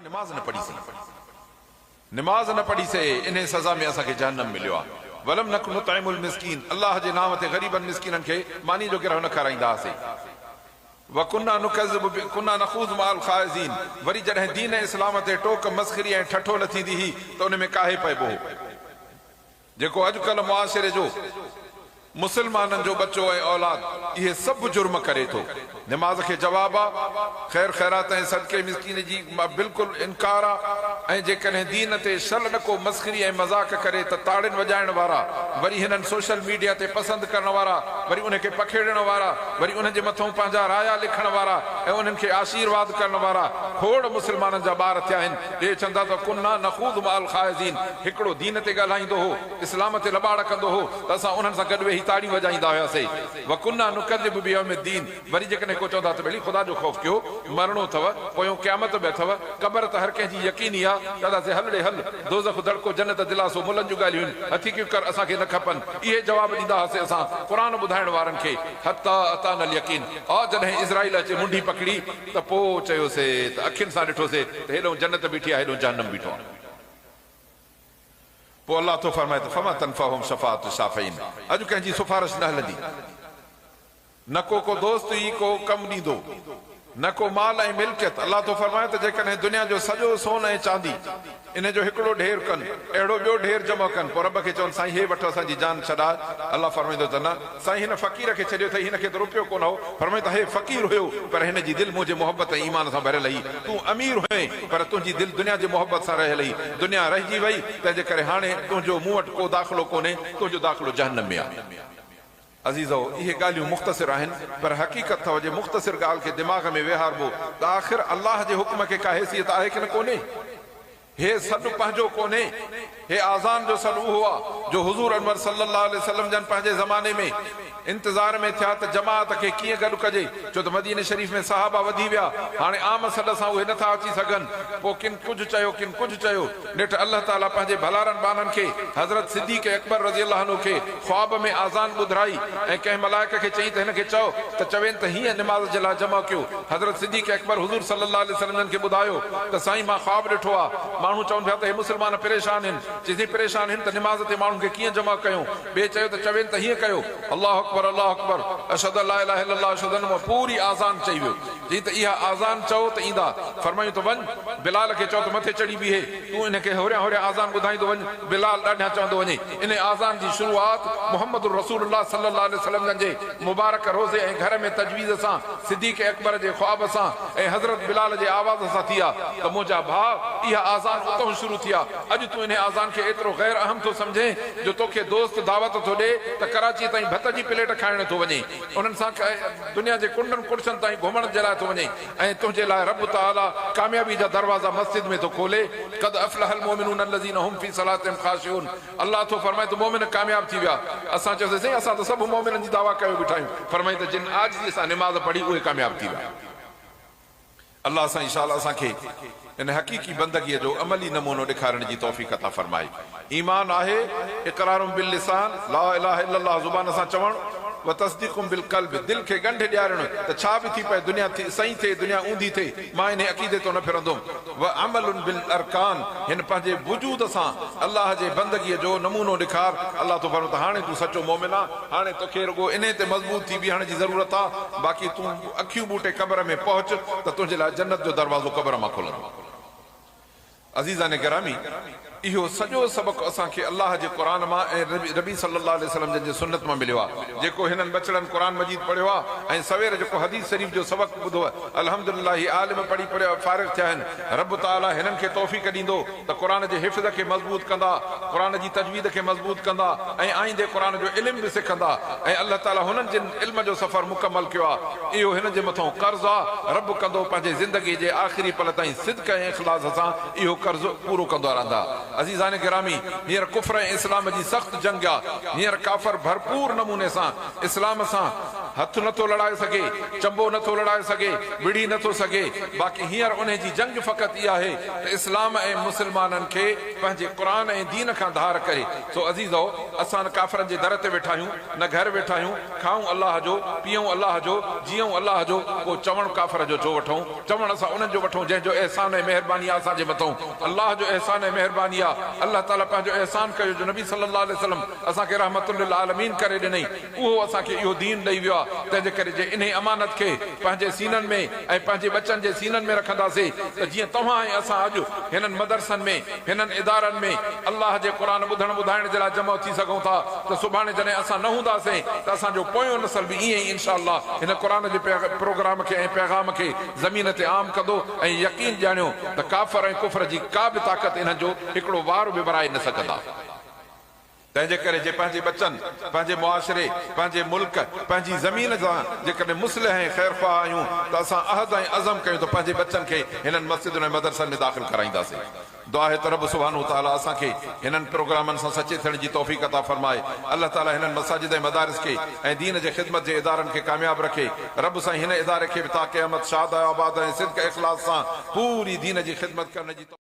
نماز نه پڙهي سين. نماز نه پڙهي سي، انهي سزا ۾ اسان کي جهنم مليو آهي. ولم نڪ نطعم المسڪين، الله جي نانء تي غريبن مسڪينن کي ماني جو گرهه نه کارائيندا هئاسي. وڪنا نڪذب ب ڪنا نخوض مع الخائضين، وري جڏهن دين اسلام تي ٽوڪ، مسخري ۽ ٺٺول ٿيندي هئي ته ان ۾ ڪاهي پئبو هو. جيڪو اڄ ڪلهه معاشري جو مسلمانن جو ٻچو ۽ اولاد اهي سڀ جرم ڪري ٿو. نماز کي جواب آ، خير خيرات ۽ صدقي مسڪين جي بلڪل انڪار آ ۽ جيڪڏهن دين تي شل نه ڪو مسخري ۽ مذاق ڪري ته تاڙين وڄائڻ وارا وري هنن سوشل ميڊيا تي پسند ڪرڻ وارا وري ان کي پکيڙڻ وارا وري انهن جي مٿئون پنهنجا رايا لکڻ وارا ۽ انهن کي آشيرواد ڪرڻ وارا کوڙ مسلمانن جا ٻار ٿيا آهن. اهي چوندا ته ڪنا نخوض مع الخائضين هڪڙو دين تي ڳالهائيندو هو، اسلام تي لٻاڙ ڪندو هو ته اسان انهن سان گڏ ويهي تاڙيون وڄائيندا هياسي. وڪنا نڪذب بيوم الدين وري جيڪڏهن ڪو چوندا ته ٻيلي خدا جو خوف ڪيو، مرڻو اٿو، پويون قيامت به اٿو، قبر ته هر ڪنهن جي يقيني آ، چونداسين هل ڙي هل، دوزخ دڙڪو جنت دلاسو ملن جون ڳالهيون آهن، هٿيڪيون ڪر اسان کي نه کپن، اهي جواب ڏيندا هئاسين اسان قرآن ٻڌائڻ وارن کي، حتي اتانا اليقين آ جڏهن عزرائيل اچي منڍي پڪڙي ته پوء چيوسي ته اکين سان ڏٺوسي ته هيڏهون جنت بيٺي آهي هيڏهون جهنم بيٺو آهي. پوء الله ٿو فرمائي ته فما تنفعهم شفاعت الشافعين اڄ ڪنهن جي سفارش نه هلندي، نه ڪو ڪو دوست ئي ڪو ڪم ڏيندو، نه ڪو مال ۽ ملڪيت. الله ٿو فرمائي ته جيڪڏهن دنيا جو سڄو سون ۽ چاندي ان جو هڪڙو ڍير ڪن، اهڙو ٻيو ڍير جمع ڪن، پوء رب کي چون، سائين هي وٺ اسان جي جان ڇڏاء. الله فرمائيندو ته نه، سائين هن فقير کي ڇڏيو اٿئي، هن کي ته روپيو ڪونه هو. فرمائيندو ته هي فقير هيو، پر هن جي دل منهنجي محبت ۽ ايمان سان ڀريل هئي. تون امير هئين، پر تنهنجي دل دنيا جي محبت سان رهيل هئي. دنيا رهجي وئي، تنهن جي ڪري هاڻي تنهنجو مون وٽ ڪو داخلو ڪونهي، تنهنجو داخلو جهنم ۾ آهي. عزيزؤ! اهي ڳالهيون مختصر آهن، پر حقيقت اٿو جي مختصر ڳالهه کي دماغ ۾ ويهاربو ته آخر الله جي حڪم کي ڪا حيثيت آهي ڪه نه ڪونهي؟ هي سڏ پنهنجو ڪونهي، هي آذان جو سڏ اهو آ جو حضور انور صلي الله عليه وسلم جن پنهنجي زماني ۾ انتظار ۾ ٿيا ته جماعت کي ڪيئن گڏ ڪجي، ڇو ته مديني شريف ۾ صحابه وڌي ويا، هاڻي عام سڏ سان اهي نٿا اچي سگهن، پوء ڪن ڪجهه چيو ڪن ڪجهه چيو. نيٺ الله تعاليٰ پنهنجي ڀلارن ٻانهن کي حضرت صديق اڪبر رضي الله عنه کي خواب ۾ آذان ٻڌرائي ۽ ڪنهن ملائڪ کي چيائين ته هن کي چئو ته چوين ته هيئن نماز جي لاء جمع ڪيو. حضرت صديق اڪبر حضور صلي الله عليه وسلم جن کي ٻڌايو ته سائين مان خواب ڏٺو آ ماڻهو چون پيا ته هي مسلمان پريشان هن چيسين پريشان هن ته نماز تي ماڻهن کي ڪيئن جمع ڪيون ٻئي چيو ته چوين ته هيئن ڪيو الله اڪبر الله اڪبر اشهد ان لا اله الا الله اشهد ان محمد پوري آذان چئي ويو. چيائين ته اها آذان چئو ته ايندا. فرمايائون ته وڃ، بلال کي چئو ته مٿي چڙهي بيهي، تون ان کي هوريان هوريان آذان ٻڌائيندو وڃ، بلال ڏاڍيان چوندو وڃي. انهي آذان جي شروعات محمد رسول الله صلي الله عليه وسلم جن جي مبارڪ روضي ۽ گهر ۾ تجويز سان، صديق اڪبر جي خواب سان ۽ حضرت بلال جي آواز سان ٿي آ ته منهنجا ڀاء اها آذان اتهون شروع ٿي آ. اڄ تون انهي آذان کي ايترو غير اهم ٿو سمجهين جو توکي دوست دعوت ٿو ڏي ته ڪراچيء تائين ڀت جي پليٽ کائڻ ٿو وڃين. انهن سان دنيا جي ڪنڊن ڪڙڇن تائين گهمڻ جي لاء ٿو وڃين ۽ تنهنجي لاء رب تعاليٰ ڪاميابي جا دروازا مسجد ۾ ٿو کولي، قد افلح المومنون الذين هم في صلاتهم خاشعون الله ٿو فرمائي ته مؤمن ڪامياب ٿي ويا. اسان چيوسين سائين اسان ته سڀ مؤمنن جي دعويٰ ڪيو بيٺا آهيون، فرمائين ته جن عاجزي سان نماز پڙهي اهي ڪامياب ٿي ويا. الله سائين شال اسان کي ان حقيقي بندگيء جو عملي نمونو ڏيکارڻ جي توفيق عطا فرمائي. ايمان آهي اقرار باللسان، لا اله الا الله زبان سان چوڻ، وتصديق بالقلب دل کي ڳنڍ ڏيارڻ ته ڇا به ٿي پئي دنيا سئين ٿئي دنيا اونڌي ٿئي مان انهي عقيدي تون نه ڦرندم، وعمل بالارڪان هن پنهنجي وجود سان الله جي بندگيء جو نمونو ڏيکار، الله ٿو فرمائي ته هاڻي تون سچو مؤمن آن، هاڻي توکي رڳو انهي تي مضبوط ٿي بيهڻ جي ضرورت آ، باقي تون اکيون ٻوٽي قبر ۾ پهچ ته تنهنجي لاء جنت جو دروازو قبر مان کلندو. عزيزان گرامي! اهو سڄو سبق اسان کي الله جي قرآن مان ۽ نبي صلي الله عليه وسلم جن جي سنت مان مليو آهي. جيڪو هنن ٻچڙن قرآن مجيد پڙهيو آهي ۽ سوير جيڪو حديث شريف جو سبق ٻڌو الحمد لله هي عالم پڙهي پڙهي فارغ ٿيا آهن. رب تعالي هنن کي توفيق ڏيندو ته قرآن جي حفظ کي مضبوط ڪندا، قرآن جي تجويد کي مضبوط ڪندا ۽ آئيندي قرآن جو علم به سکندا ۽ الله تعالي هنن جن علم جو سفر مڪمل ڪيو آ اهو هنن جي مٿئون قرض آ، رب ڪندو پنهنجي زندگي جي آخري پل تائين صدق ۽ اخلاص سان اهو قرض پورو ڪندا رهندا. عزيزان گرامي! هينئر ڪفر ۽ اسلام جي سخت جنگ آ، هينئر ڪافر ڀرپور نموني سان اسلام سان. هٿ نه ٿو لڙائي سگهي، چنبو نه ٿو لڙائي سگهي، وڙهي نه ٿو سگهي، باقي هينئر انهي جي جنگ فقط اها آهي ته اسلام ۽ مسلمانن کي پنهنجي قرآن ۽ دين کان ڌار ڪري. سو عزيزؤ! اسان نه ڪافرن جي در تي ويٺا آهيون، نه گهر ويٺا آهيون، کائون الله جو، پيئون الله جو، جيئون الله جو، پوء چوڻ ڪافر جو ڇو وٺون؟ چوڻ اسان انهن جو وٺون جنهن جو احسان ۽ مهرباني آهي اسان جي مٿئون. الله جو احسان ۽ مهرباني آهي. الله تعاليٰ پنهنجو احسان ڪيو جو نبي صلي الله عليه وسلم اسان کي رحمة للعالمين ڪري ڏنئي. اهو اسان کي اهو دين ڏئي ويو آهي، تنهن جي ڪري جي انهي امانت کي پنهنجي سينن ۾ ۽ پنهنجي ٻچن جي سينن ۾ رکنداسين ته جيئن توهان ۽ اسان اڄ هنن مدرسن ۾ هنن ادارن ۾ الله جي قرآن ٻڌڻ ٻڌائڻ جي لاء جمع ٿي سگهون ٿا ته سڀاڻي جڏهن اسان نه هونداسين ته اسان جو پويون نسل به ائين ئي انشاء الله هن قرآن جي پروگرام کي ۽ پيغام کي زمين تي عام ڪندو ۽ يقين ڄاڻيو ته ڪافر ۽ ڪفر جي ڪا به طاقت انهن جو هڪڙو وار به ورائي نه سگهندا. تنهنجي ڪري جي پنهنجي ٻچن، پنهنجي معاشري، پنهنجي ملڪ، پنهنجي زمين سان جيڪڏهن مصلح ۽ خيرخواهه آهيون ته اسان عهد ۽ عزم ڪيون ته پنهنجي ٻچن کي هنن مسجدن ۽ مدرسن ۾ داخل ڪرائينداسين. دعا آهي ته رب سبحانه وتعاليٰ اسان کي هنن پروگرامن سان سچي ٿيڻ جي توفيق عطا فرمائي. الله تعاليٰ هنن مساجد ۽ مدارس کي ۽ دين جي خدمت جي ادارن کي ڪامياب رکي. رب سائين هن اداري کي به تا قيامت شاد ۽ آباد ۽ صدق اخلاص سان پوري دين جي خدمت ڪرڻ جي.